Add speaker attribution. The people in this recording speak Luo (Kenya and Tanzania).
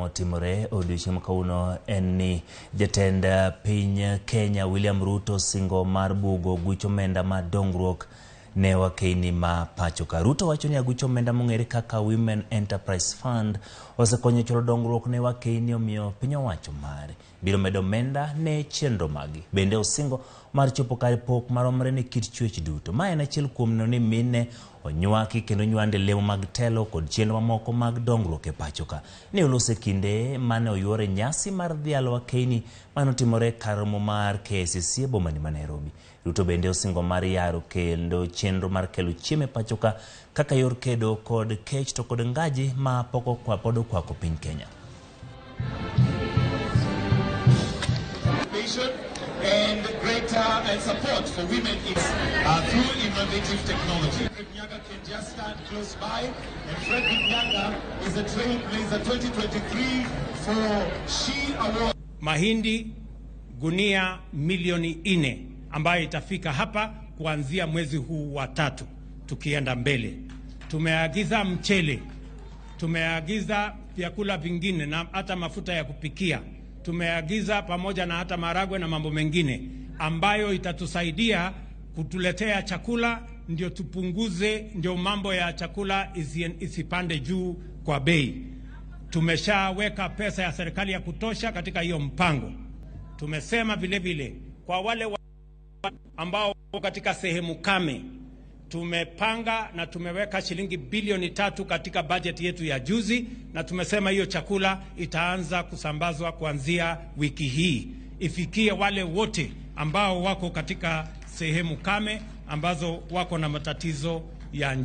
Speaker 1: Motimore odiochieng' ma kawuono en ni jatend piny Kenya William Ruto singo mar bugo guch omenda mar dongruok ne wakeini ma pacho ka. Ruto wacho ni aguch omenda mong'ere kaka Women Enterprise Fund osekonyo chulo dongruok ne wakeini, omiyo piny owacho mare biro medo omenda ne chenro magi. Bende osingo mar chopo kare pok maromre ne kit chwech duto. Ma en achiel kuom neno ni mine onywaki kendo nywande lemo mag telo kod chenro mamoko mag dongruok e pacho ka. Ne oloso e kinde mane oyuore nyasi mar dhialo wakeini manotimore kar romo mar KICC e bomani ma Nairobi. Ruto bende osingo mar yaro kendo chenro mar kelo chiemo e pacho ka kaka yor kedo kod kech to kod ngaji ma pok pod okwako piny Kenya.
Speaker 2: And greater and support for women is through innovative technology. Frederick Nyaga can just stand close by, and Frederick Nyaga is a Trailblazer 2023 for She Award.
Speaker 3: Mahindi gunia milioni 4 ambayo itafika hapa kuanzia mwezi huu wa tatu tukienda mbele. Tumeagiza mchele, tumeagiza vyakula vingine na hata mafuta ya kupikia tumeagiza pamoja na hata maharagwe na mambo mengine ambayo itatusaidia kutuletea chakula, ndio tupunguze, ndio mambo ya chakula isipande juu kwa bei. Tumeshaweka pesa ya serikali ya kutosha katika hiyo mpango. Tumesema vile vile kwa wale ambao katika sehemu kame, tumepanga na tumeweka shilingi bilioni 3 katika bajeti yetu ya juzi, na tumesema hiyo chakula itaanza kusambazwa kuanzia wiki hii ifikie wale wote ambao wako katika sehemu kame ambazo wako na matatizo ya